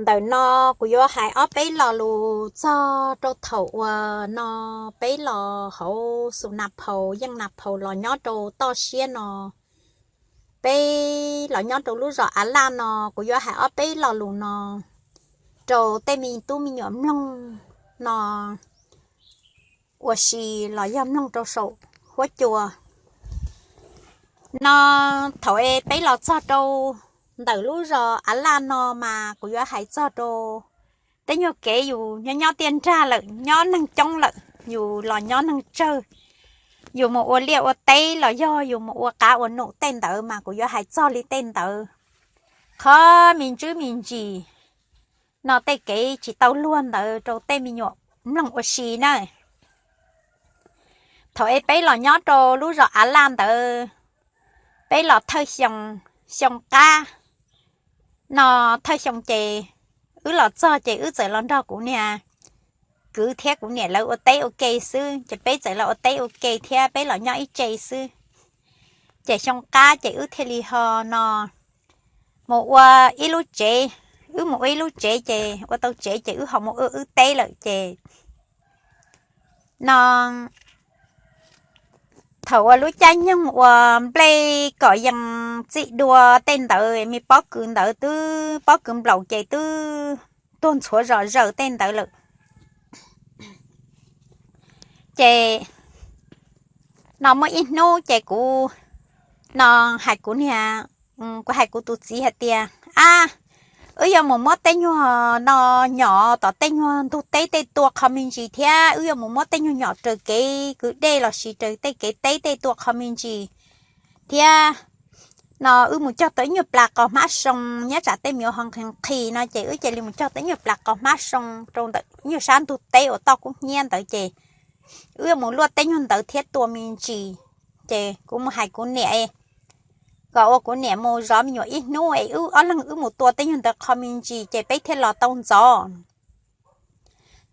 Ntawm no kuv yuav hais ob peb lo lus txog rau thaum uas no peb los hauv xus Nas Phaus, Yeej Nas Phaus los nyob rau toj siab no, peb los nyob rau lub zos Av Laj no. Kuv yuav hais ob peb lo lus no rau tej me tub me nyuam mloog no ua si los yog mloog rau saum huab cua no. Thaum es peb los txog rau ntawm lub zos Av Laj no mas kuv yuav hais txog rau tej nyuag kev yus nyob nyob tiaj nrag lawm, nyob neeg coob lawm, yus los nyob neeg tsawg, yus mus ua liaj ua teb los yog yus mus ua qav ua num tej ntawd mas kuv yuav hais txog li tej ntawd, qhov me ntsis me ntsis no tej kev tsis tau luag ntawd rau tej me nyuam mloog ua si na. Thaum es peb los nyob rau lub zos Av Laj ntawd, peb los thawj xyoo, xyoo qab no, thawj xyoo ces wb los txog ces wb txawm los nrog kuv niag kwv thiab kuv niam lawv ua teb ua ke xwb, ces peb txawm los ua teb ua ke thiab peb los nyob ib tse xwb. Ces xyoo qab ces wb thiaj li ho no mus ua ib lub tsev, wb mus ua ib lub tsev ces ua tau tsev ces wb ho mus ua wb teb lawm ces no thaum uas lub caij nyoog uas nplej kom yees txij dua tej ntawd, me pob kws ntawd twb pob kws nplaum ces twb tuag ntxhuav zom zaws tej ntawd lawm. Ces no muaj ib hnub ces kuv no hais kuv niag, kuv hais kuv tus txiv hais tias, ab, wb yuav mus muab tej nyuag no nyom tom tej nyuag ntug teb tej tua qho me ntsis thiab wb yuav mus muab tej nyuag nyom raws kev kwv dej los sis raws tej kev teb tej tua qho me ntsis thiab no wb mus cog tau ib nyuag plas qos hmab soo nyob tsam tej me nyuam ho nqhis nqhis no ces wb cia li mus cog tau ib nyuag plas qos hmab soo rau ntawm ib nyuag sab ntug teb uas toj kub hnyiab ntawd ces wb yuav mus luaj tej nyuag ntawd thiab tua me ntsis. Ces kuv mus hais kuv niam kom ua kuv niam mus zov me nyuam ib hnub es wb ob leeg wb mus tua tej nyuag ntawd qho me ntsis ces peb thiaj los tau ntxov.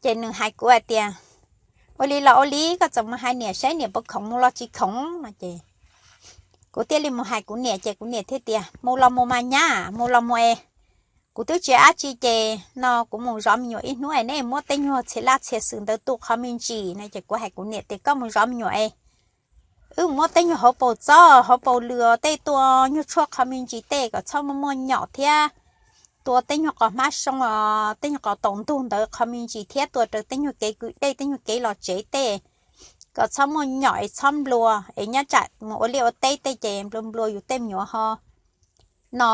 Ces nws hais kuv hais tias, ua li los ua li, koj txawm mus hais niam saib niam puas khoom mus los tsis khoom no ces kuv thiaj li mus hais kuv niam ces kuv niam thiaj tias, mus los mus mas nyab, mus los mus es kuv twb tsis ua dab tsi ces no kuv mus zov me nyuam ib hnub es neb muab tej nyuag txhia laj txhia xwm ntawd tua qho me ntsis no ces kuv hais kuv niam tias koj mus zov me nyuam es wb mus muab tej nyuag hauv paus txob hauv paus lws tej tua nyuag tshuaj qho me ntsis tej kom txhob muaj muaj nyom thiab tua tej nyuag qos hmab soo os, tej nyuag qos taus ntug ntawd qho me ntsis thiab tua raws tej nyuag kev kwv dej tej nyuag kev los tsev tej kom txhob muaj nyom es txhob nplua es nyob tsam mus ua liaj ua teb tej ces nplua nplua yus tej me nyuam ho no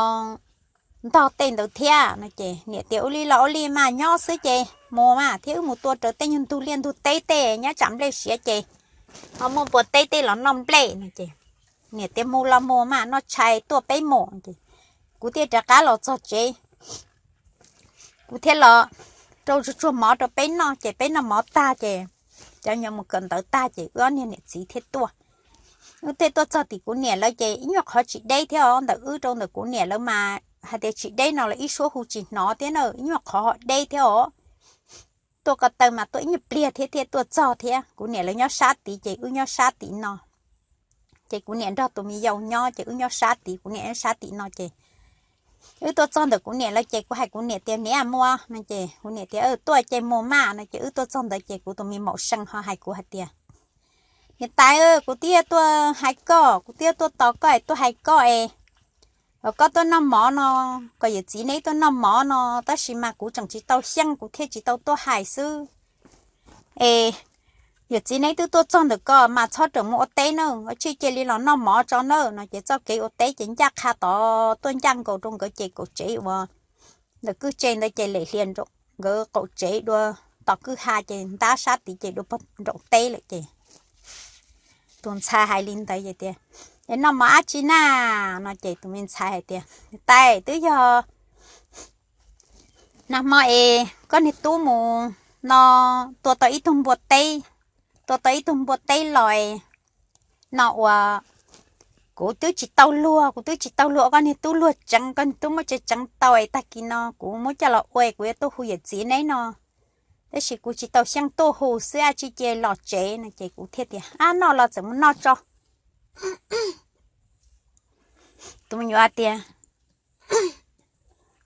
ntog tej ntawd thiab no ces niam tias ua li los ua li mas nyob xwb ces mus mas thiab wb mus tua raws tej nyuag ntug liaj ntug teb tej nyob tsam nplej siav ces ho muaj npua teb tej los noj nplej no ces niam tias mus los mus mas noj tshais tuaj peb mus ces kuv thiaj rov qab los txog tsev. Kuv thiaj los rau tsuag tsuag mov rau peb noj ces peb noj mov tag ces cov nyuam mus kawm ntawv tag ces wb ob niag niam txiv thiaj tuaj. Wb thiaj tuaj txog tim kuv niam lawv ces ib nyuag qhov tsis deb thiab os, ntawm wb rau ntawm kuv niam lawv mas hais tias tsis deb no los ib suab hu tsis hnov thiab na, ib nyuag qhov ho deb thiab os. Tuaj ko taw mas tuaj ib nyuag pliag thiab thiaj tuaj txog thiab. Kuv niam lawv nyob sab tid ces wb nyob sab tid no. Ces kuv niam nrog tus me yau nyob ces wb nyob sab tid, kuv niam nyob sab tim no ces wb tuaj txog ntawm kuv niam lawv ces kuv hais kuv niam tias niam mus no ces kuv niam tias tuaj ces mus mas no ces wb tuaj txog ntawd ces kuv tus me maum See ho hais kuv hais tias niam tais, kuv twb tuaj hais koj, kuv twb tuaj tos koj es tuaj hais koj es kom koj tuaj noj mov no, kom yawm txiv neb tuaj noj mov no, tab sis mas kuv tseem tsis tau xyeej kuv thiaj tsis tau tuaj hais xwb. Es yawm txiv neb twb tuaj txog ntawm ko mas txhob rawm mus ua teb na, ua tshij cia li los noj mov tso na no ces txoj kev ua teb ces ncaj qha tod tuaj ncaj nkaus rau nkawd ces kaum tsev uas ntawm kwj tse ntawd ces lem hlias nkawd qaum tsev dua tom kwj ha ces ntab sab tid ces dua nraum teb lawm ces tus ntxhais hais li ntawd tias es noj mov dab tsi na no ces tus me ntxhais hais tias tais twb yog nag hmo es koj niag tub mus no tua tau ib tug npua teb, tua tau ib tug npua teb los no uas kuv twb tsis tau luag, kuv twb tsis tau luag ua koj niag tub luag tseev, koj niag tub muab tseev tseev tau es tag kis no kuv muab coj los ua kuv yuav tuaj hu yawm txiv neb no, tab sis kuv tsis tau xyeej tuaj hu xwb, tshij cia los tsev no ces kuv thiaj tias ab noj los txawm mus noj tso. Tus me nyuam tias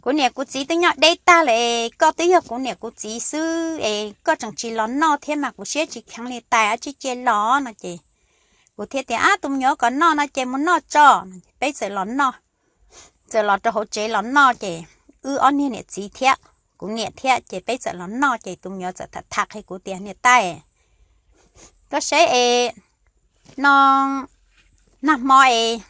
kuv niam kuv txiv twb nyob deb tag lawm es koj twb yog kuv niam kuv txiv xwb es koj tseem tsis los noj thiab mas kuv siab tsis kheev li tais, ab tsis cia los no ces kuv thiaj tias, ab, tus me nyuam kom noj no ces mus noj tso. Peb txawm los noj, txawm los rau hauv tsev los noj ces wb ob niag niam txiv thiab kuv niam thiab ces peb txawm los noj ces tus me nyuam txawm tham tham qhia kuv tias, niam tais, koj saib es no nag hmo es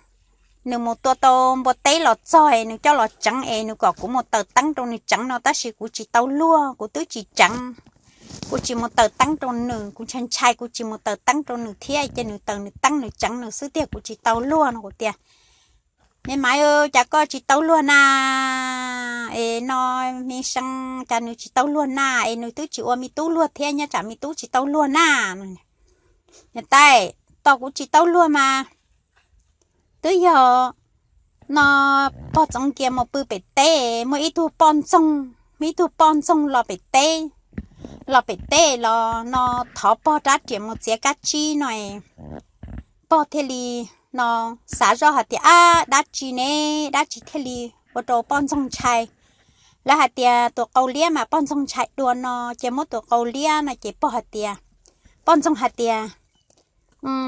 nws mus tua tau npua teb los txog es nws coj los tseev es nws kom kuv mus taws teeb rau nws tseev no tab sis kuv tsis tau luag, kuv twb tsis tseev, kuv tsis mus taws teeb rau nws, kuv ntshai ntshai kuv tsis mus taws teeb rau nws thiab ces nws taws nws teeb nws tseev nws xwb tiag, kuv tsis tau luag no. Kuv tias, me maiv, cas koj tsis tau luag na? Es no me see, cas nws tsis tau luag na? Es nws twb tsis ua me tub luag thiab, nyob tsam me tub tsis tau luag na. Niam tais, tos kuv tsis tau luag mas twb yog no pog Txoov Kias mus pw pem teb, muaj ib tug poj ntxoog, muaj ib tug poj ntxoog los pem teb, los pem teb los no thov pog rab riam mus txiav kab tsib no, pog thiaj li no xav zoj hais tias, ab, dab tsi ne, dab tsi thiaj li ua rau poj ntxoog ntshai. Lawv hais tias tus qau liab mas poj ntxoog ntshai dua no ces muab tus qau liab no ces pog hais tias, poj ntxoog hais tias,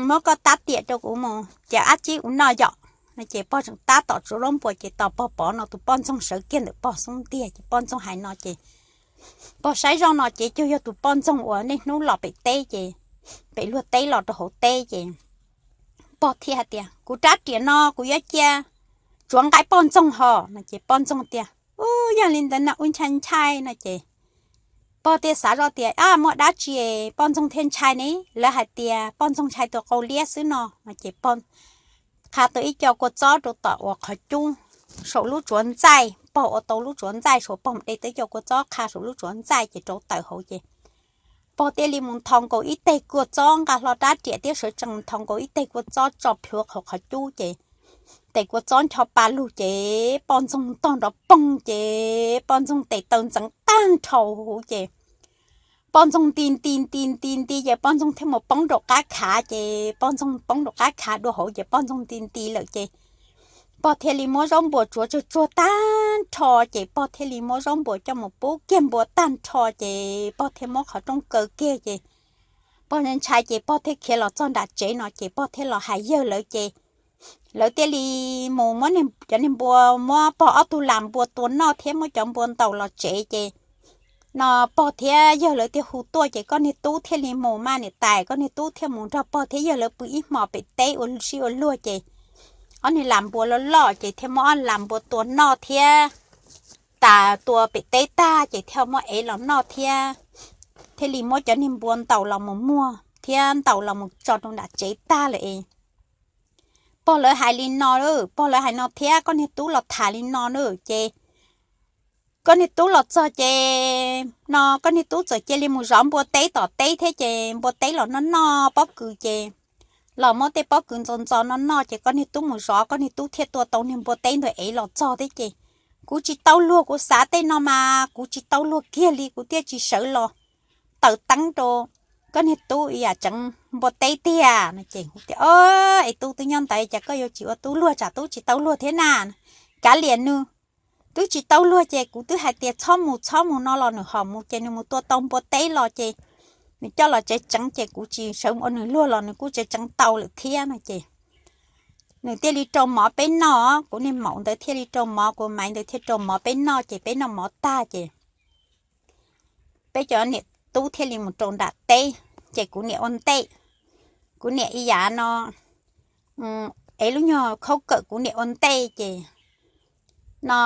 muab koj tab tiam rau kuv mus ces ab tsib kuv noj yom no ces pog tseem tab tom tsuav zaub npua ces tos pog pom no tus poj ntxoog sawv kiag ntawm pog xub ntiag ces poj ntxoog hais no ces pog saib zoj no ces cuag yog tus poj ntxoog uas niaj hnub los pem teb ces pem luag teb los rau hauv teb ces pog thiaj hais tias, kuv rab riam no kuv yuav cia tsuav nqaij poj ntxoog hos no ces poj ntxoog tias, u, yog li ntawd no ua ntshai ntshai no ces pog thiaj xav zoj tias, ab, muaj dab tsi poj ntxoog thiaj ntshai ne? Lawv hais tias poj ntxoog ntshai tus qau liab xwb no no ces pog qha tau ib co kua txob rau tom uas qhov cub saum lub tsuav ntxaij, pog ua tau lub tsuav ntxaij saum, pog mus de tau ib co kua txob qha saum lub tsuav ntxaij ces rauv taws hauv ces pog thiaj li mus nthos nkaus ib teg kua txob, nqa hlo rab riam thiab sawv tsees nthos nkaus ib teg kua txob tso plhuav qhov qhov cub ces tes kua txob ncho pa lug ces poj ntxoog tog nrov poog ces poj ntxoog tes taw ntxeev tag nrho huv ces poj ntxoog nti nti nti nti nti ces poj ntxoog thiaj mus poob rau qab khav ces poj ntxoog poob rau qab khav dua hauv ces poj ntxoog nti nti lawm ces pog thiaj li muab zaub npua tsuav tsuag tsuag tag nrho ces pog thiaj li muab zaub npua coj mus pub kiag npua tag nrho ces pog thiaj muab qhov rooj kaw kiag ces pog ntshai ces pog thiaj khiav los txog nram tsev no ces pog thiaj los hais yawg lawv ces lawv thiaj li mus muab cov niag npua, muab pog ob tug las npua tua noj thiab muab cov npua ntaus los tsev ces no pog thiab yawg lawv thiaj hu tuaj ces koj niag tub thiaj li mus mas niam tais, koj niag tub thiaj mus nrog pog thiab yawg lawv pw ib hmos pem teb ua sib ua luag ces ob niag las npua loj loj ces thiaj muab ob las npua tua noj thiab tas tua pem teb tag ces thiaj muab ev los noj thiab thiaj li muab cov niag npua ntaus los mus muag thiab ntaus los mus tso rau nram tsev tag lawm es pog lawv hais li no, pog lawv hais no thiab koj niag tub los tham li no na ces koj niag tub los txog ces no koj niag tub txawm cia li mus zov npua teb tom teb thiab ces npua teb los noj noj pob kws ces los muab tej pob kws ntxo ntxo noj noj ces koj niag tub mus zov, koj niag tub thiaj tua tau niag npua teb ntawd ev los txog thiab ces kuv tsis tau luag, kuv xav tej no mas kuv tsis tau luag kiag li kuv thiaj tsis sawv los taws teeb rau koj niag tub ib yam tseev npua teb tiag no ces kuv tias, es tub twb nyob ntawd cas koj yuav tsis ua tub luag, tsam tub tsis tau luag thiab na. Kav liam nws, twb tsis tau luag ces kuv twb hais tias txhob mus txhob mus no los nws ho mus ces nws mus tua tau npua teb los ces nws coj los tsev tseev ces kuv tsis sawv ua nws luag los nws kuj tsev tseev tau lawm thiab no ces nws thiaj li rau mov peb noj, kuv niag maum ntawd thiaj li rau mov, kuv maiv ntawd thiaj rau mov peb noj ces peb noj mov tag ces peb cov niam tub thiaj li mus rau nram teb ces kuv niam ua ntej, kuv niam ib yam no ev lub nyuag khaub kawm kuv niam ua ntej ces no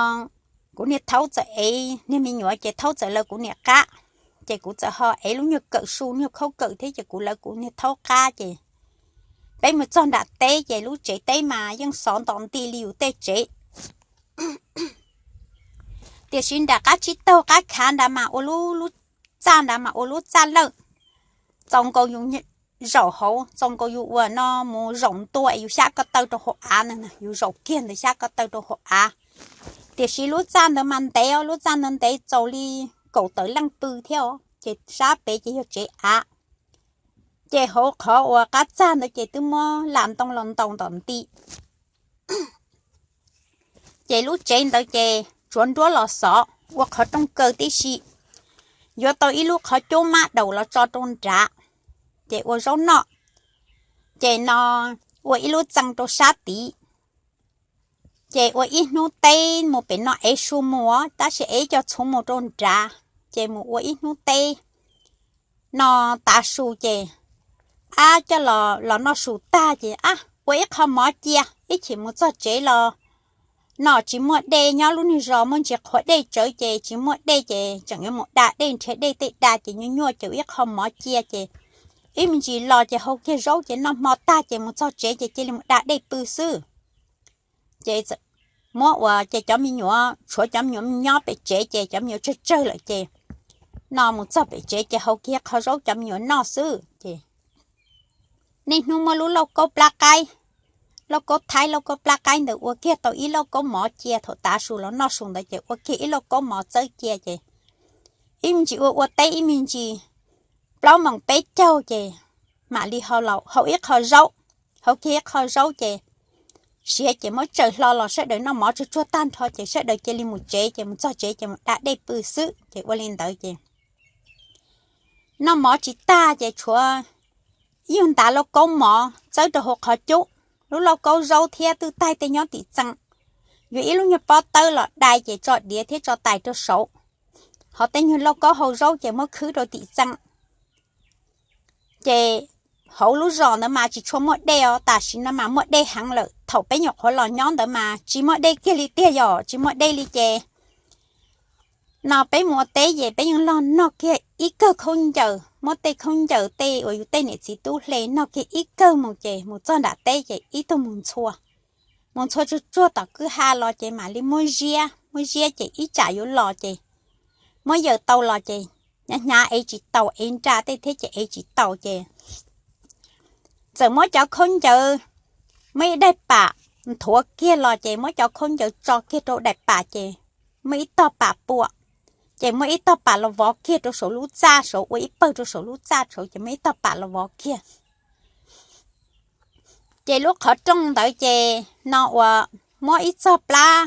kuv niag thaub txawm ev niag me nyuam ces thaub txawm lawv kuv niam qab ces kuv txawm ho ev lub nyuag kawm su nyuag khaub kawm thiab ces kuv lawv kuv niag thaub qab ces peb mus txog nram teb ces lub tsev teb mas yeej xov nto nti li yus tej tsev tiam sis nram qab tsib taug qab khav nrad mas ua lub, lub txaj nrad mas ua lub txaj lawj, txaus nkaus yus zaum hauv, txaus nkaus yus ua no mus zaum ntua es yus xyab ko taw rau hauv av ntag, yus zaum kiag ntawd xyab ko taw rau hauv av. Tiam sis lub txaj ntawd mas ntev os, lub txaj ntawd ntev txaus li kaum tawm leej pw thiab os ces sab pem ces yog tsev av. Ces hauv qhov uas qab txaj ntawd ces twb muab lam ntoo los ntaus ntom nti ces lub tsev ntawd ces tsuav nruab los xov ua qhov rooj kaw tib si, yuav tau ib lub qhov cub mab daum los tso rau nrad, ces ua zaub noj. Ces no ua ib lub txee rau sab tid, ces ua ib hnub teb mus pem no ev su mus, tab sis ev cov txhuv mus rau nrad, ces mus ua ib hnub teb no tav su ces ab coj los noj su tag ces ab ua ib qho mov cia, ib chim mus txog tsev los no tsis muaj dej, nyob lub niag zos muaj ntsis qhuav dej tsawv ces tsis muaj dej ces tseem yuav mus da dej nrhiav dej tej da ces nyuaj nyuaj ces ua ib qho mov cia ces ib me ntsis los ces hau kiag zaub ces noj hmo tag ces mus txog tsev ces cia li mus da dej pw xwb. Ces muab ua ces cov me nyuam tshuav cov me nyuam nyob pem tsev ces cov me nyuam tsawg tsawg lawm ces no mus txog pem tsev ces hau kiag qho zaub cov me nyuam noj xwb ces niaj hnub muab lub lauj kaub plab qaib, lauj kaub thaib lauj kaub plab qaib ntawd ua kiag tau ib lauj kaub mov cia thaum tav su los noj su ntawd ces ua kiag ib lauj kaub mov txawb cia ces ib me ntsis ua ua teb ib me ntsis plaub moos peb caug ces mam li hau ib qho zaub, hau kiag ib qho zaub ces siav ces muab tsaws hlo los sawv daws noj mov tsuag tsuag tag nrho ces sawv daws cia li mus tsev ces mus txog tsev ces mus da dej pw xwb ces ua li ntawd ces noj mov tsis tag ces tshuav ib yug ntav lauj kaub mov txawb rau hauv qhov cub, lub lauj kaub zaub thiab twj taig tej nyob tim txee, yuav ib lub nyuag pob tawb los dai ces tso diav thiab tso tais rau saud, ho tej nyuag lauj kaub hau zaub ces muab khwb rau tim txee. Ces hauv lub zos ntawd mas tsis tshua muaj dej os, tam sim no mas muaj dej heev lawm, thaum peb nyuam qhuav los nyob ntawd mas tsis muaj dej kiag li tiag, yog tsis muaj dej li ces no peb mus ua teb ces peb yeej los nog kiag ib kawg khaub ncaws, muab tej khaub ncaws tej uas yus tej niam txiv tub hle nog kiag ib kawg mus ces mus txog nram teb ces ib tug mus ntxhua, mus ntxhua tsuag tsuag tom kwj ha los ces mam li muab ziab, muab ziab ces ib tsam yuav los ces muab yaws tau los ces hnyav hnyav ev tsis taus, ev nra tej thiab ces ev tsis taus ces txawm muab cov khaub ncaws, muab ib daim pam nthuav kiag los ces muab cov khaub ncaws tso kiag rau daim pam ces muab ib tog pam pua, ces muab ib tog pam los vov kiag rau saum lub txaj saud, ua ib pawg rau saum lub txaj saud ces muab ib tog pam los vov kiag. Ces lub qhov rooj ntawd ces no uas muab ib txog plab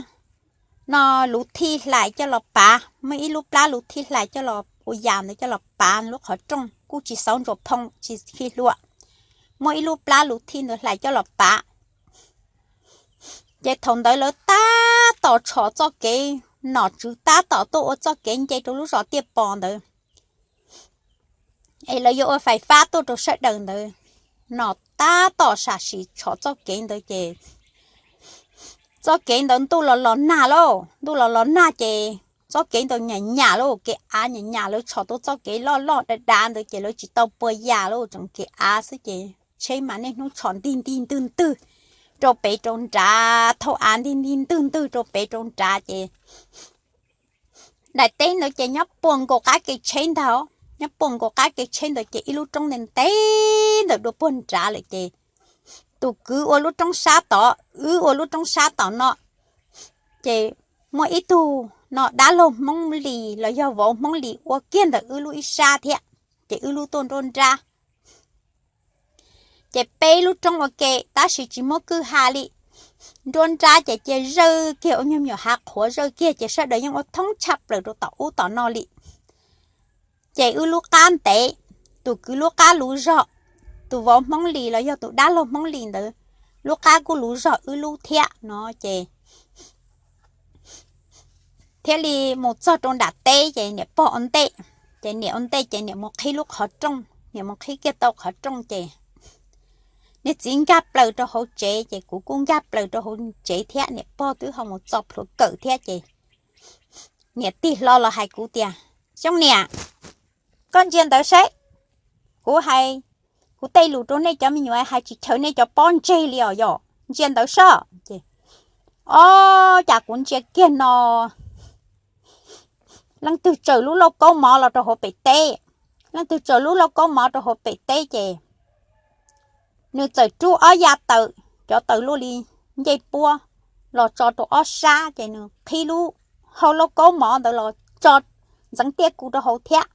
no luv thij hlais coj los pav, muab ib lub plab luv thij hlais coj los ua yam ntawd coj los pav lub qhov rooj kuj tsis xauv ntsuas phoo tsis khi hlua, muab ib lub plab luv thij ntawd hlais coj los pav. Ces thaum ntawd lawv tab tom tshom txoj kev, nom tswv tab tom tuaj ua txoj kev nce rau lub zos Tiaj Pos ntawd, es lawv yuav ua fais fab tuaj rau sawv daws ntawd, nom tab tom sam sim tshom txoj kev ntawd ces txoj kev ntawd ntuj los los nag lauj, ntuj los los nag ces txoj kev ntawd nyam nyam lauj, kev av nyam nyam, lawv tshom tau txoj kev loj loj dav dav ntawd ces lawv tsis tau pua yas lauj, tseem kev av xwb ces tsheb mas niaj hnub tshom ntig ntig ntwg ntwg rau pem rau nrad, thauj av ntig ntig ntwg ntwg rau pem rau nrad ces daim teb ntawd ces nyob puag nkaus qab kev tsheb ntag, nyob puag nkaus qab kev tsheb ntawd ces ib lub roob ntev ntev ntawm dua puag nrad lawm ces tus kwv ua lub roob sab tod, wb ua lub roob sab tom no, ces muaj ib tug no dab laug Hmoob Lis los yog vauv Hmoob Lis ua kiag ntawm wb lub ib sab thiab, ces wb lub tuaj nruab nrab. Ces peb lub roob ua ke tab sis tsis muaj kwj ha li. Nruab nrab ces cia zawj kiag ua nyuag me nyuam hav qhuav zawj kiag ces sawv daws yeej ua thoob tshaj plaws rau tom ub tom no li. Ces wb lub qab ntev, tus kwv lub qab luv zog, tus vauv Hmoob Lis los yog tus dab laug Hmoob Lis ntawd lub qab kuj luv zog wb lub thiab no ces thiaj li mus txog rau nram teb ces niam pog ua ntej, ces niam ua ntej ces niam mus qhib lub qhov rooj, niam mus qhib kiag tau qhov rooj ces niag txiv nkag plaws rau hauv tsev ces kuv kuj nkag plaws rau hauv tsev thiab, niam pog twb ho mus txo plhuav kawm thiab ces niam tig hlo los hais kuv tias, Xyoo niam, koj ntsia ntawd saib, kuv hais, kuv tej lus rau nej cov me nyuam hais tsis chaw nej cov pob ntseg li os, yog ntsia ntawd saib. Ob, cas kuv ntsia kiag no leej twg tsaws lub lauj kaub mov los rau hauv pem teb, leej twg tsaws lub lauj kaub mov rau hauv pem teb ces nws txawm rub ob ya taws, cov taws luaj li ncej puab los tso rau ob sab ces nws qhib lub hau lauj kaub mov ntawd los tso ntxeev tiaj kuv rau hauv thiab.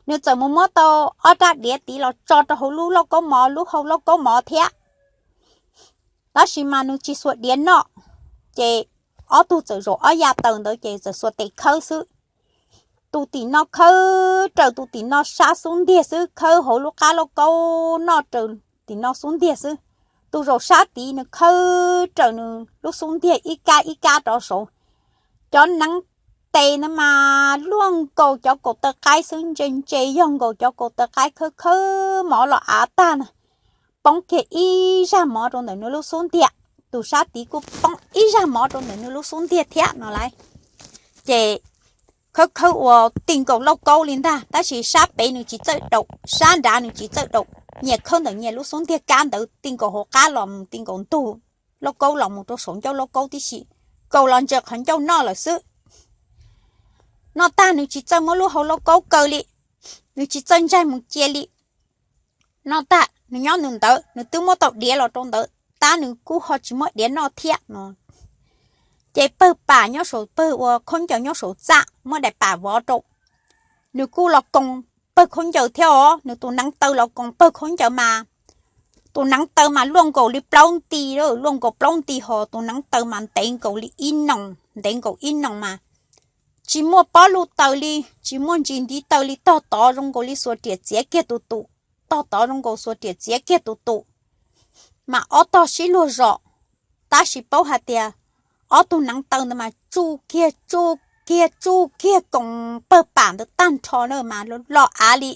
Nws txawm mus muab tau ob rab diav tid los tso rau hauv lub lauj kaub mov, lub hau lauj kaub mov thiab. Tab sis mas nws tsis xuas diav noj, ces ob tug txawm zaum ob ya taws ntawd ces txawm xuas tes khawb xwb. Tus tim no khawb raws tus tim no sab xub ntiag xwb, khawb hauv lub qab lauj kaub noj raws tim no xub ntiag xwb. Tus zaum sab tid nws khawb raws nws lub xub ntiag ib kab ib kab rov saud. Cov neev tes ntawd mas luaj nkaus cov kaus taw qaib xwb, ntse ntse yog nkaus cov kaus taw qaib, khawb khawb mov los av tag na, poob kiag ib zaj mov rau ntawm nws lub xub ntiag. Tus sab tid kuj poob ib zaj mov rau ntawm nws lub xub ntiag thiab no lauj. Ces khawb khawb ua ti nkaus lauj kaub li ntag, tab sis sab pem nws tsis txawj daum, sab nrad nws tsis txawj daum, nyias khawb ntawm nyias lub xub ntiag kab ntawd ti nkaus hauv qab los mus ti nkaus ntug lauj kaub los mus rau saum ncauj lauj kaub tib si, kaus los ntsaws qhov ncauj noj lawm xwb. Noj tag nws tsis txawj muab lub hau lauj kaub kaw li, nws tsis txawj ntsaig mus cia li. Noj tag nws nyob nws ntawd, nws twb muab tau diav los rau ntawd tab nws kuj ho tsis muab diav noj thiab no. Ces pawg pam nyob saum, pawg ua khaub ncaws nyob saum txaj muab daim pam vov rau, nws kuj los koos pawg khaub ncaws thiab os, nws tus neev taw los koos pawg khaub ncaws mas tus neev taw mas luaj nkaus li plaub nti, luaj nkaus plaub nti ho tus neev taw mas ntev nkaus li ib noos, ntev nkaus ib noos mas tsis muaj pob lub taws li, tsis muaj ntsis ntiv taw li, tog tod zoo nkaus li xuas riam txiav kiag tus tus, tog tod zoo nkaus xuas riam txiav kiag tus tus, mas ob tog sib luag zom. Tab sis paub hais tias ob tug neev taw ntawd mas tsuj kiag tsuj kiag tsuj kiag koos pawg pam ntawd tag nrho na mas loj av li,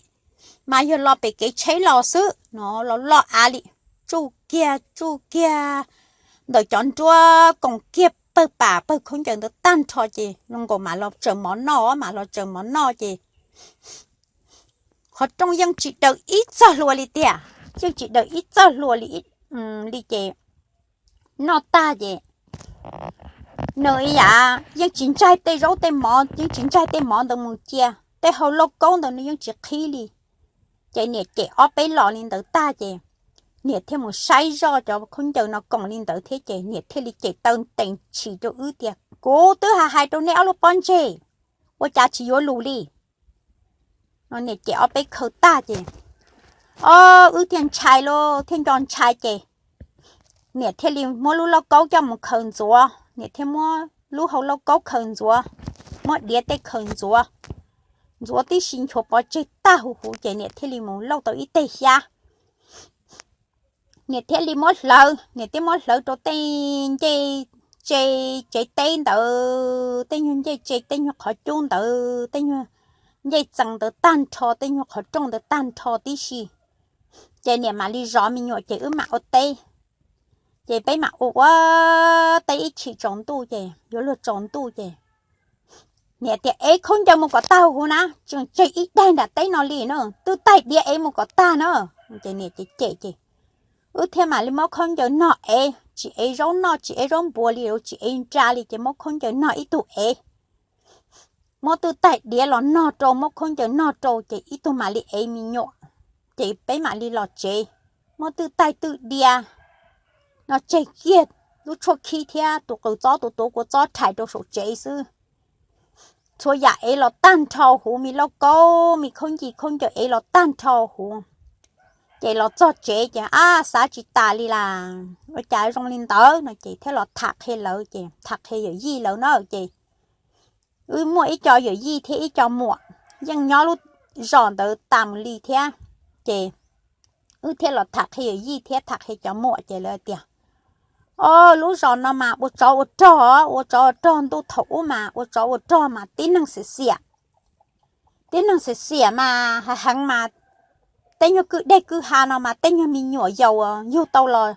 mas yog los pem kev tsheb los xwb no los loj av li, tsuj kiag tsuj kiag ntawm cov nruab koos kiag pawg pam pawg khaub ncaws ntawd tag nrho ces zoo nkaus mam los tsaws mov noj, mam los tsaws mov noj ces qhov rooj yeej tsis daws ib txoj hlua li tiag, yeej tsis daws ib txoj hlua li, li ces noj tag ces nws ib yam yeej tsis ntsaig tej zaub tej mov, yeej tsis ntsaig tej mov ntawd mus cia, tej hau lauj kaub ntawd nws yeej tsis qhib li. Ces niam cem ob peb los li ntawd tag ces niam thiaj mus saib zoj cov khaub ncaws no koos li ntawd thiab ces niam thiaj li cem taw ntees tshis rau wb tias kuv twb hais hais rau nej ob lub pob ntseg, ua cas tsis yuav lus li no. Niam cem ob peb khaws tag ces o wb thiaj ntshai lauj, thiaj nco ntshai ces niam thiaj li muab lub lauj kaub coj mus khaws ntxuav, niam thiaj muab lub hau lauj kaub khaws ntxuav, muab diav tej khaws ntxuav, ntxuav tib si nchuav pov tseg tag huv huv ces niam thiaj li mus lauj tau ib teg xyab. Niam thiaj li muab hlawv, niam thiaj muab hlawv rau tej ncej tse, tsev teb ntawd, tej nyuag ncej tse, tej nyuag qhov cub ntawd, tej nyuag ncej txees ntawd tag nrho, tej nyuag qhov rooj ntawd tag nrho tib si. Ces niam mam li zov me nyuam ces wb mam ua teb. Ces peb mam ua ua teb ib chim tsaus ntuj ces yuav luag tsaus ntuj ces niam tias ev khaub ncaws mus kom tag huv na, tseem tseg ib daig nram teb no li na, twb taig diav ev mus kom tag na. Ces niam cem cem ces wb thiaj mam li muab khaub ncaws nog ev, tsis ev zaub noj, tsis ev zaub npua li, tsis ev nra li ces muab khaub ncaws nog ib tug ev. Muab twb taig diav los nog rau, muab khaub ncaws nog rau ces ib tug mam li ev me nyuam, ces peb mam li los tsev. Muab twb taig twb diav no tseg kiag lub tshuaj khib thiab tus qws txob tus tuav kua txob rhais rau saum tsev xwb. Txhua yam ev los tag nrho huv, me lauj kaub me khaub ncaws, khaub ncaws ev los tag nrho huv. Ces los txog tsev ces ab xav tsis tas li las, ua cas zoo li ntawd no ces thiaj los tham qhia lawv ces tham qhia yawm yij lawv na ces wb muaj ib co yawm yij thiab ib co muam yeej nyob lub zos ntawd tas mus li thiab. Ces wb thiaj los tham qhia yawm yij thiab tham qhia cov muam ces lawv tias o lub zos no mas ua tsov ua rog, ua tsov ua rog, ntuj thaum ub mas ua tsov ua rog mas tib neeg xiam xiam, tib neeg xiam xiam mas heev mas tej nyuag kwj deg kwj ha no mas tej nyuag me nyuam yaus yug tau los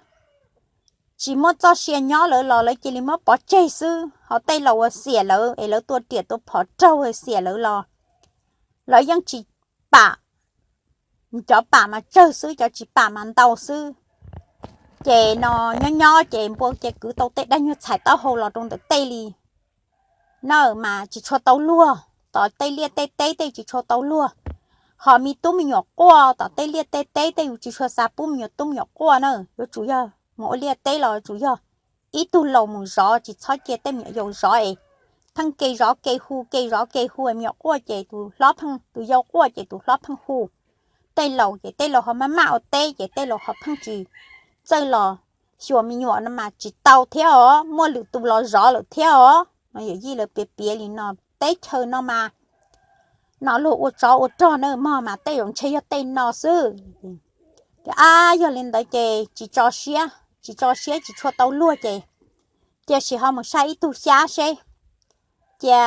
tsis muaj txoj sia nyob lawv los lawv cia li muab pov tseg xwb, ho tej laus uas xiam lawv es lawv tua riam tua phom raug xiam lawv los lawv yeej tsis pam, cov pam mas tsawg xwb, cov tsis pam mas ntau xwb. Ces no nyob nyob ces npua cia kwv tau tej daim nyuag txhais taub hau los rau ntawm tej li na mas tsis tshua tau luag, tom tej liaj tej teb tej tsis tshua tau luag. Ho me tub me nyuam quaj tom tej liaj tej teb tej yus tsis tshua xav pub me nyuam tub me nyuam quaj na, yuav tsum yog mus ua liaj teb los yuav tsum yog ib tug laus mus zov, tsis txhob cia tej me nyuam yaus zov es pheej ke zov ke hu ke zov ke hu, me nyuam quaj ces tus hlob pheej, tus yau quaj ces tus hlob pheej hu. Tej laus ces tej laus ho maj maj ua teb ces tej laus ho pheej tsis txawj los xyuas me nyuam no mas tsis tau thiab os, muaj lwm tus los zov lawm thiab os. No yawm yij lawv piav piav li no, teb chaws no mas no luag ua tsov ua rog na mog mas tej zaum ntshe yog tej no xwb. Ab, yog li ntawd ces tsis tso siab, tsis tso siab tsis tshua tau luag ces cia sim ho mus saib ib tug xyab seb. Cia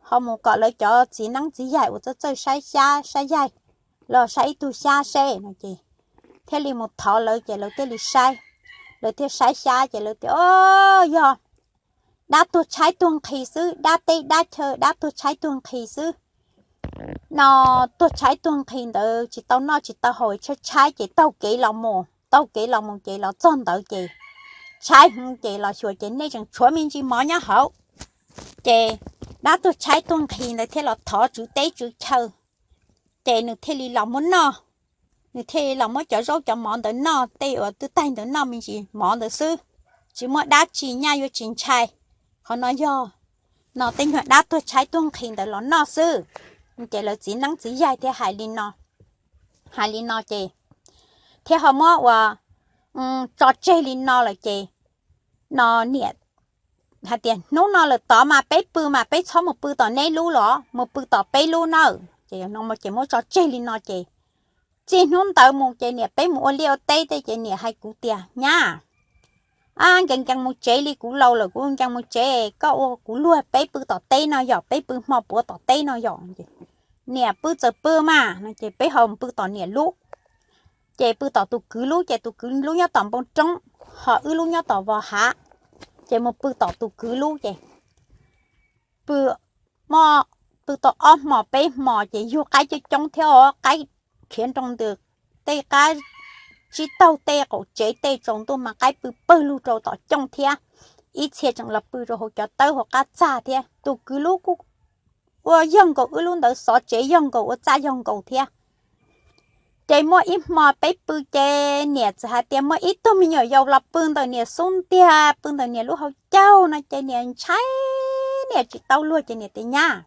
ho mus kom lawv cov txiv neeb txiv yaig uas txawj txawj saib xyab saib yaig los saib ib tug xyab seb no ces thiaj li mus thov lawv ces lawv thiaj li saib, lawv thiaj saib xyab ces lawv tias, o, yog dab tuag tshaib tuag nqhis xwb, dab teb dab chaw dab tuag tshaib tuag nqhis xwb. No tuag tshaib tuag nqhis ntawd tsis tau noj tsis tau haus tshaib tshaib ces taug kev los mus, taug kev los mus ces los txog ntawd ces tshaib heev ces los xyuas ces nej tseem tshuav me ntsis mov nyob hauv. Ces dab tuag tshaib tuag nqhis ntawd thiaj los thov tswv teb tswv chaw, ces nws thiaj li los muab noj, nws thiaj li los muab cov zaub cov mov ntawd noj, tej uas twb taig ntawd noj me ntsis mov ntawd xwb, tsis muaj dab tsi nyaj yuav tsis ntshai. Qhov no yog no tej nyuag dab tuag tshaib tuag nqhis ntawd los noj xwb. Ces lawv txiv neeb txiv yaig thiaj hais li no, hais li no ces thiaj ho muab ua tso tseg li no lawm ces no niam hais tias, hnub no lawm tod mas peb pw mas peb txhob mus pw tom neb lub los mus pw tom peb lub nawb. Ces muab tso tseg li no ces txij hnub ntawd mus ces niam peb mus ua liaj ua teb tej ces niam hais kuv tias, nyab, nkees nkees mus tsev li, kuv laus lawm kuv nkees mus tsev, koj ua kuv luag peb pw tom teb no yom, peb pw hmo puav tom teb no yom. Niam pw txawm pw mas no ces peb ho mus pw tom niam lub, ces pw tom tus kwv lub ces tus kwv lub nyob tom npoo roob, ho wb lub nyob tom vos hav, ces mus pw tom tus kwv lub ces pw, pw tau ob hmos peb hmos ces yug qaib coob coob thiab os, qaib khiav nroo ntws, tej qab tsib taug tej qaum tsev tej tsaus ntuj mas qaib pw pawg lug rau tom cooj thiab, ib txhia tseem los pw rau hauv cov tawb hauv qab txag thiab. Tus kwv lub kuj ua yog nkaus wb lub ntawd, xov tsev yog nkaus, ua txaj yog nkaus thiab. Ces muaj ib hmo peb pw ces niam txawm hais tias muaj ib tug me nyuam yaus los pw ntawm niam xub ntiag, pw ntawm niam lub hauv caug no ces niam ntshai, niam tsis tau luag ces niam tias, nyab,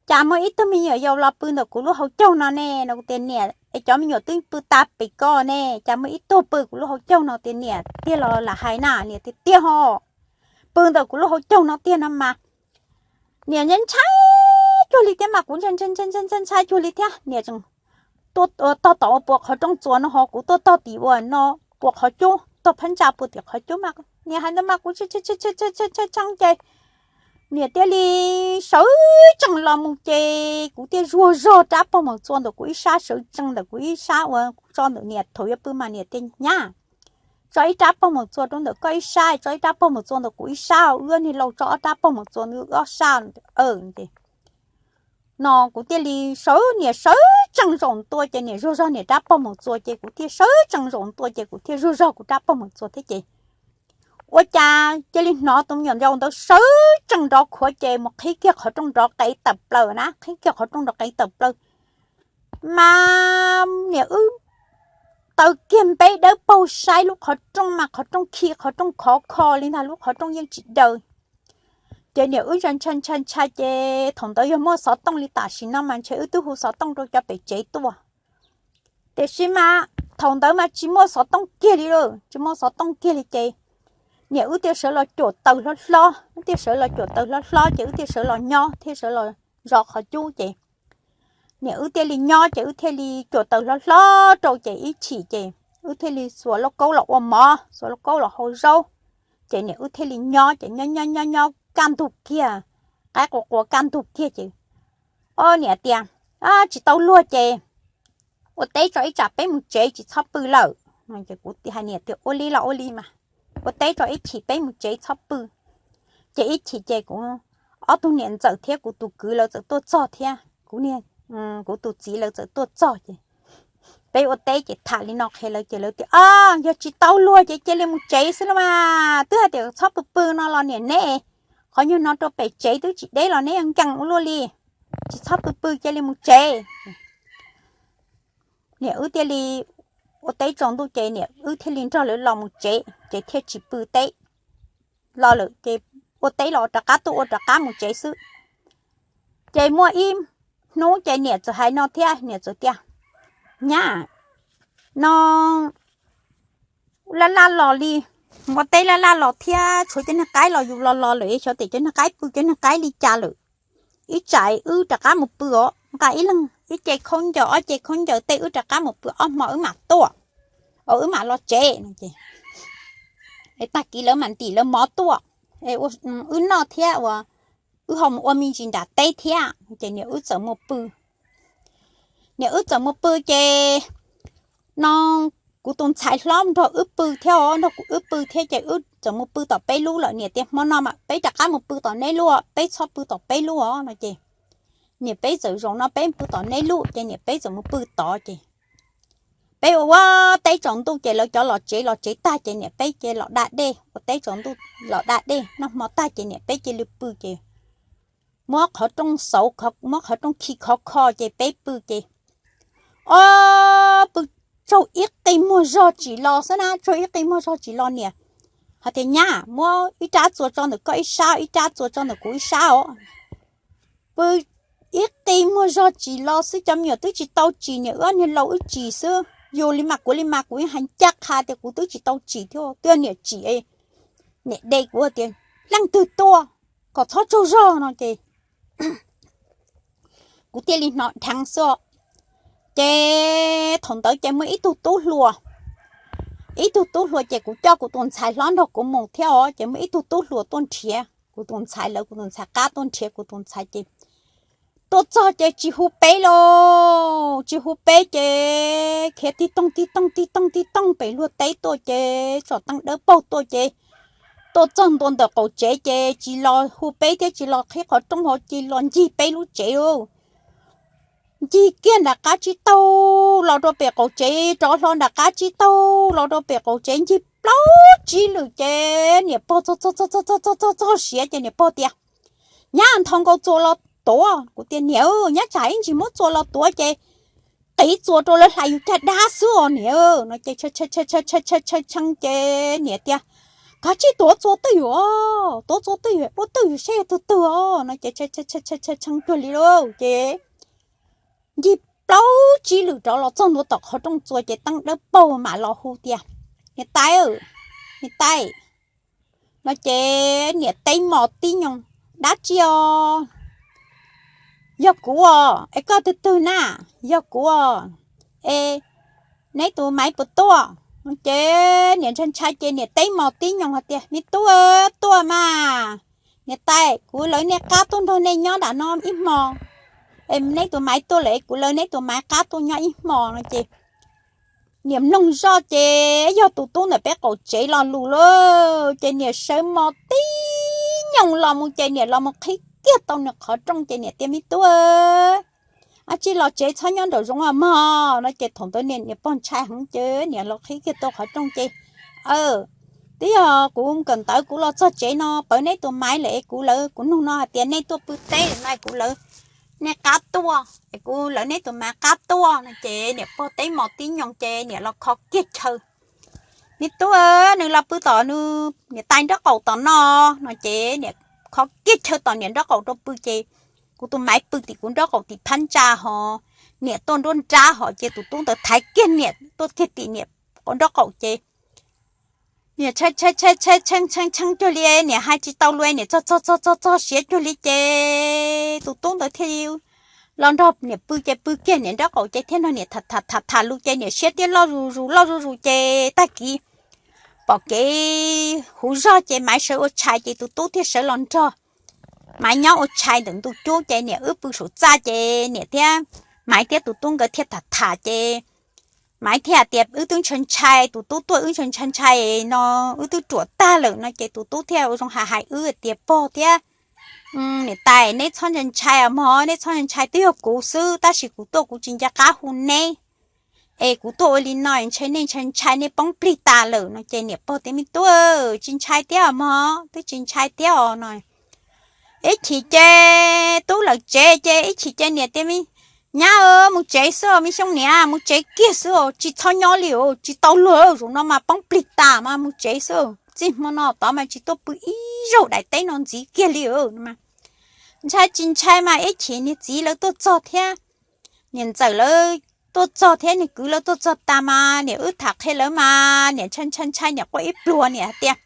cas muaj ib tug me nyuam yaus los pw ntawm kuv lub hauv caug no ne? No kuv tias, niam, es cov me nyuam twb pw tas pem ko ne, cas muaj ib tug pw kuv lub hauv caug no? Tias, niam tiag los lam hais na? Niam tias, tiag ho, pw ntawm kuv lub hauv caug no tiag no mas. Niam ntshai cuag li thiab mas kuv ntshai ntshai ntshai ntshai cuag li thiab. Niam tseem tuaj tog tom ua puas qhov rooj txuas no ho kuv tuaj tog tim ua no puas qhov cub, tog phab ntsa puas tim qhov cub mas niam hais ntawd mas kuv ntshai ntshai ces niam thiaj li sawv tsees los mus ces kuv thiaj zuag zog rab pog mos txua ntawm kuv ib sab, sawv tsees ntawm kuv ib sab uas tso ntawm niam thaum yuav pw mas niam tias, nyab, tso ib rab pog mos txua rau ntawm koj ib sab, tso ib rab pog mos txua ntawm kuv ib sab, wb niag laus tso ob rab pog mos txua ob sab. No kuv thiaj li sawv, niam sawv tsees zaum ntua ces niam zuag zog niam rab pog mos txua ces kuv thiaj sawv tsees zaum ntua ces kuv thiaj zuag zog kuv rab pog mos txua thiab ces ua cas cia li hnov tus me nyuam yaus ntawd sawv tsees nrov khuav ces mus qhib kiag qhov rooj nrov qev tawm plaws na, qhib kiag qhov rooj nrov qev tawm plaws. Mas niam wb taw kiag npeb dawb paug saib lub qhov rooj mas qhov rooj khi qhov rooj khov kho li ntag, lub qhov rooj yeej tsis daws. Ces niam wb ntshai ntshai ntshai ntshai ces thaum ntawd yog muaj xov tooj li tam sim no mas ntshe wb twb hu xov tooj rau cov pem tsev tuaj. Tiam sis mas thaum ntawd mas tsis muaj xov tooj kiag li lauj, tsis muaj xov tooj kiag li ces niam wb thiaj sawv los cuam taws hlob hlob, wb thiaj sawv los cuam taws hlob hlob ces wb thiaj sawv los nyob thiab sawv los zov qhov cub ces niam wb thiaj li nyob ces wb thiaj li cuam taws hlob hlob rau ces ib chim ces wb thiaj li xuas lauj kaub los ua mov, xuas lauj kaub los hau zaub. Ces niam wb thiaj li nyob ces nyob nyob nyob nyob kaj ntug kiag, qaib qua qua kaj ntug kiag ces, o, niam tias, tsis tau luag ces ua teb tso ib tsam peb mus tsev tsis txhob pw lawm. Kuv hais niam tias ua li los ua li mas, ua teb tso ib chim peb mus tsev txhob pw. Ces ib chim ces kuv, ob tug niam ntxawm thiab kuv tus kwv lawv txawm tuaj txog thiab kuv niag, kuv tus txiv lawv txawm tuaj txog ces peb ua teb ces tham li no qhia lawv ces lawv tias, o, yog tsis tau luag ces cia li mus tsev xwb los mas, twb hais tias txhob pw pw no los niam neb, qhov nyuag no rau pem tsev twb tsis deb los neb nkees ua luaj li, tsis txhob pw pw cia li mus tsev. Niam wb thiaj li ua teb tsaus ntuj ces niam wb thiaj li nrog lawv los mus tsev ces thiaj tsis pw teb los lawm ces ua teb los rov qab tuaj ua rov qab mus tsev xwb. Ces muaj ib hnub ces niam txawm hais no thiab, niam txawm tias, nyab, no laj laj los li, ua teb laj laj los thiab tshuav cov niag qaib los yus los los lawm xyov tias cov niag qaib pw cov niag qaib li cas lawm. Ib tsam wb rov qab mus pw os, nqa ib leeg ib ce khaub ncaws ob ce khaub ncaws tej wb rov qab mus pw ob hmo wb mam tuaj, wb mam los tsev no ces tag kis lawv mam ntim lawv mov tuaj, wb noj thiab ua, wb ho mus ua me ntsis nram teb thiab ces niam wb txawm mus pw. Niam wb txawm mus pw ces no kuv tus ntxhais hlob nrog wb pw thiab os, nrog kuv wb pw thiab ces wb txawm mus pw tom peb lub lawm. Niam tias hmo no mas peb rov qab mus pw tom neb lub, peb txhob pw tom peb lub os no ces niam peb txawm zaum no peb pw tom neb lub ces niam peb txawm mus pw tod ces peb ua ua teb tsaus ntuj ces lawv cov los tsev los tsev tag ces niam peb cia los da dej, ua teb tsaus ntuj los da dej noj hmo tag ces niam peb cia li pw ces muab qhov rooj xauv, muab qhov rooj khi khov kho ces peb pw ces o pw tsaug ib qi muag zog tsis los xwb na, tsaug ib qi muag zog tsis los niam hais tias nyab muab ib rab txuas tso ntawm koj ib sab, ib rab txuas tso ntawm kuv ib sab os. Pw ib qi muag zog tsis los xwb cov me nyuam twb tsis tau tsim, niam wb niag laus wb tsim xwb, yus li mas kuv li mas kuv yeej hais ncaj qha tias kuv twb tsis tau tsim thiab twb niam tsim. Niam de kuv tias leej twg tuaj kom txhob tsaug zog no ces kuv thiaj li hnov dheev xwb. Ces thaum ntawd ces muaj ib tug tub hluas, ib tug tub hluas ces kuv coj kuv tus ntxhais hlob nrog kuv mus thiab os ces muaj ib tug tub hluas tuaj nrhiav kuv tus ntxhais, lawv kuv tus ntxhais qab tuaj nrhiav kuv tus ntxhais ces tuaj txog ces tsis hu peb los tsis hu peb ces khiav tig toog tig toog tig toog tig toog pem luag teb tuaj ces tsom teeb dawb paug tuaj ces tuaj txog ntua ntawm qaum tsev ces tsis los hu peb thiab tsis los qhib qhov rooj ho cia li los ncig peb lub tsev lauj. Ncig kiag nram qab tsib taug los rau pem qaum tsev, rov hlo nram qab tsib taug los rau pem qaum tsev ncig plaub tsib lwm ces niam pog txog txog txog txog txog siav ces niam pog tias nyab nthos nkaus txuas los tuav. Kuv tias niam, nyab tsam ib ntsis muab txuas los tuav ces qiv txuas rau lawv hlais yus caj dab xwb os niam no ces tshee tshee ces niam tias kav tsij tuav txuas twj ywm os, tuav txuas twj ywm ua twj ywm seb yog twg twg os no ces tshee cuag li lauj ces ncig plaub tsib lwm rov los txog ntua tom qhov rooj txuas ces teeb dawb paug mam los hu tias niam tais, niam tais no ces niam teb mos tib nyoos dab tsi os. Yog kuv os, es koj twg twg na? Yog kuv os. Es neb tus maiv puas tuaj? Ces niam ntshai ntshai ces niam teb mos tib nyoos hais tias me tub, tuaj mas. Niam tais, kuv lawv nej qab tuaj nrog nej nyob nram no ib hmo. Es neb tus maiv tuaj lawm es kuv lawv neb tus maiv qab tuaj nyob ib hmo no ces niam mloog zoj ces yog tus tub ntawm peb qaum tsev lo lus lauj ces niam sawv mos tib nyoos los mus ces niam los mus qhib kiag tau nws qhov rooj ces niam tias me tub, ab tsis los tsev txhob nyob nraum zoov os mog no ces thaum ntawd niam pog ntshai heev ces niam los qhib kiag tau qhov rooj ces twb yog kuv kawm ntawv kuv los txog tsev no pawv neb tus maiv lawm es kuv lawv, kuv nug no hais tias nej tuaj pw teb no es kuv lawv nej qab tuaj es kuv lawv neb tus maiv qab tuaj no ces niam pog teb mos tib nyoos ces niam los kho kiag chaw. Me tub, nws los pw tom nws niam tais nraub qaum tom no no ces niam kho kiag chaw tom niam nraub qaum rau pw ces kuv tus maiv pw tim kuv nraub qaum tim phab ntsa hos niam tuaj nruab nrab hos ces tus tub ntawd thaiv kiag niam tuaj kiag tim niam nraub qaum ces niam tshee tshee tshee cuag li niam hais tsis tau lus niam txog txog txog txog txog siav cuag li ces tus tub ntawd thiaj li los nrog niam pw ces pw kiag niam nraub qaum ces thiaj nrog niam tham tham tham lus ces niam siab thiaj loj zus zus loj zus zus ces tag kis pom kev huv zog ces maiv sawv ua tshais ces tus tub thiaj sawv los nrog maiv nyob ua tshais ntawm ntu cub ces niam wb pw saum txaj ces niam thiab maiv thiab tus tub nkawd thiaj tham tham ces maiv thiaj tias wb twb ntshai ntshai, tus tub tuaj wb ntshai ntshai ntshai no wb twb ruam tag lawm no ces tus tub thiaj ua zoo hais hais wb tias pog thiab niam tais, neb txhob ntshai ntshai os mog, neb txhob ntshai ntshai, twb yog kuv xwb tab sis kuv tuaj kuv tsis nco qab hu neb es kuv tuaj ua li no ntshai nej ntshai ntshai nej poob plig tas lawm no ces niam pog tias me tub, tsis ntshai thiab os mog, twb tsis ntshai thiab os no. Ib chim ces tub lawm tsev ces ib chim ces niam tias me nyab, mus tsev xwb os me xyoo niam, mus tsev kiag xwb os, tsis txhob nyob li os, tsis tau luag, zaum no mas poob plig tas mas mus tsev xwb, txij hmo no tod mas tsis tuaj pw ib zaug daim teb no ntxiv kiag li os. Ntshai tsis ntshai mas ib chim niag txiv lawv tuaj txog thiab niam ntxawm lawv tuaj txog thiab niag kwv lawv tuaj txog tas mas niam wb tham qhia lawv mas niam ntshai ntshai ntshai niam quaj ib pluag niam hais tias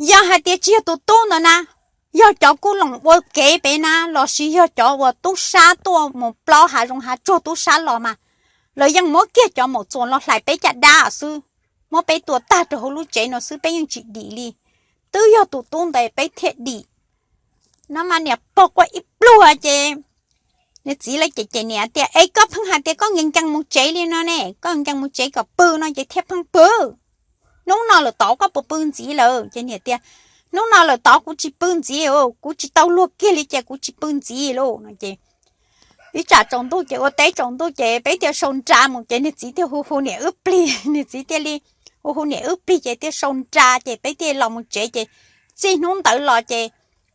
yog hais tias tsis yog tus tub ntawd na, yog cov kuj loos ua kev pem na los sis yog cov uas tub sab tuaj mus plob hav zoov hav tsuag tub sab los mas lawv yeej muab kiag cov maum txuas los hlais peb caj dab xwb, muab peb tua tag rau hauv lub tsev no xwb peb yeej tsis dim li. Twb yog tus tub ntawd peb thiaj dim. No mas niam pog quaj ib pluag ces niag txiv lawv cem cem niam tias es koj pheej hais tias koj nkees nkees mus tsev li no ne, koj nkees mus tsev kom pw no ces thiaj pheej pw. Hnub no lawm tod koj puas pw ntxiv lawm? Ces niam tias hnub no lawm tod kuv tsis pw ntxiv, kuv tsis tau luag kiag li ces kuv tsis pw ntxiv lauj no ces ib tsam tsaus ntuj ces ua teb tsaus ntuj ces peb thiaj sau nra mus ces niag txiv thiaj hu hu niam wb plig, niag txiv thiaj li hu hu niam wb plig ces thiaj sau nra ces peb thiaj los mus tsev ces txij hnub ntawd los ces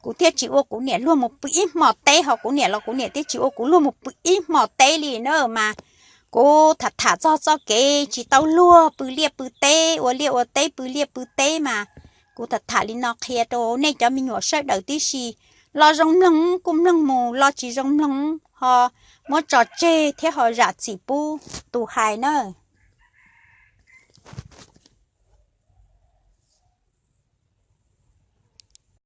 kuv thiaj tsis ua kuv niam luag mus pw ib hmo teb ho kuv niam los kuv niam thiaj tsis ua kuv luag mus pw ib hmo teb li na mas kuv tham tham txog txoj kev tsis tau luag pw liaj pw teb ua liaj ua teb pw liaj pw teb mas kuv tham tham li no qhia rau nej cov me nyuam sawv daws tib si. Los zoo mloog kuj mloog mus, los tsis zoo mloog ho muab tso tseg thiab ho zam txim pub tus hais na.